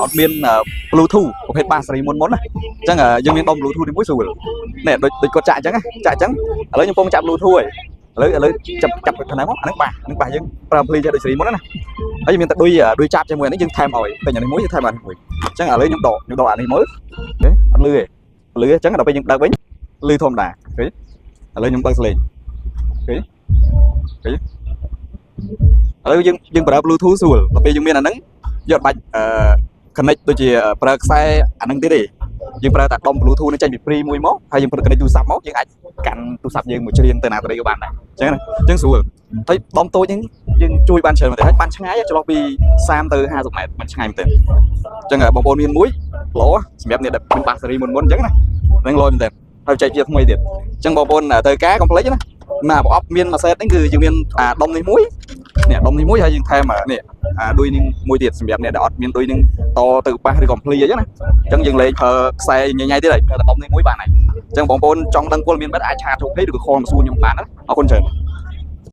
អត់មាន Bluetooth ប្រភេទបាសសេរីមុនមុនណាអញ្ចឹងយើងមានដុំ Bluetooth នេះមួយស្រួលនេះដូចដូចគាត់ចាក់អញ្ចឹងណាចាក់អញ្ចឹងឥឡូវខ្ញុំកំពុងចាប់ Bluetooth ហើយឥឡូវចាប់ចាប់ខាងណាមកអាហ្នឹងបាសហ្នឹងបាសយើងប្រើ ampli ចេះដូចសេរីមុនណាហើយមានតែឌុយឌុយចាប់ជាមួយនេះយើងថែមឲ្យតែអានេះមួយយើងថែមអានេះមួយអញ្ចឹងឥឡូវខ្ញុំដកអានេះមើលអត់លឺទេលឺអញ្ចឹងដល់ពេលយើងដឹកវិញលឺធម្មតាឃើញឥឡូវខ្ញុំបើកសលេងឃើញឃើញឥឡូវយើងប្រើ Bluetooth ស្រួលដល់ពេលយើងមានអាហ្នឹងយកបាច់អឺ connect ដូចជាប្រើខ្សែអាហ្នឹងទៀតទេយើងប្រើតែដុំ Bluetooth នេះចេញពី pre មួយមកហើយយើងប្រើ connect ទូរស័ព្ទមកយើងអាចកាន់ទូរស័ព្ទយើងមកច្រៀងទៅណាទៅនេះក៏បានដែរអញ្ចឹងណាអញ្ចឹងស្រួលហើយដុំតូចហ្នឹងយើងជួយបានច្រើនមែនទេហើយបានឆ្ងាយចន្លោះពី30ទៅ50ម៉ែត្របានឆ្ងាយមែនទេអញ្ចឹងបងប្អូនមានមួយល្អសម្រាប់អ្នកដែលមានបាសសេរីមុនមុនអញ្ចឹងណាហ្នឹងល្អមែនទេហើយចែកជាថ្មីទៀតអញ្ចឹងបងប្អូនត្រូវការកុំភ្លេចណាណាប្រអប់មានមួយសេតហ្នឹងគឺយើងមានអាដុំនេះមួយនេះដុំនេះមួយហើយយើងថែមនេះអាឌុយនេះមួយទៀតសម្រាប់អ្នកដែលអត់មានឌុយនឹងតទៅប៉ះឬក៏ភ្លីអញ្ចឹងណាអញ្ចឹងយើងលេងប្រើខ្សែញ៉ៃៗទៀតហើយប្រើតែដុំនេះមួយបានហើយអញ្ចឹងបងប្អូនចង់ដឹងព័ត៌មានបែបអាច chat ចូល page ឬក៏ call មកសួរខ្ញុំបានណាអរគុណច្រើន។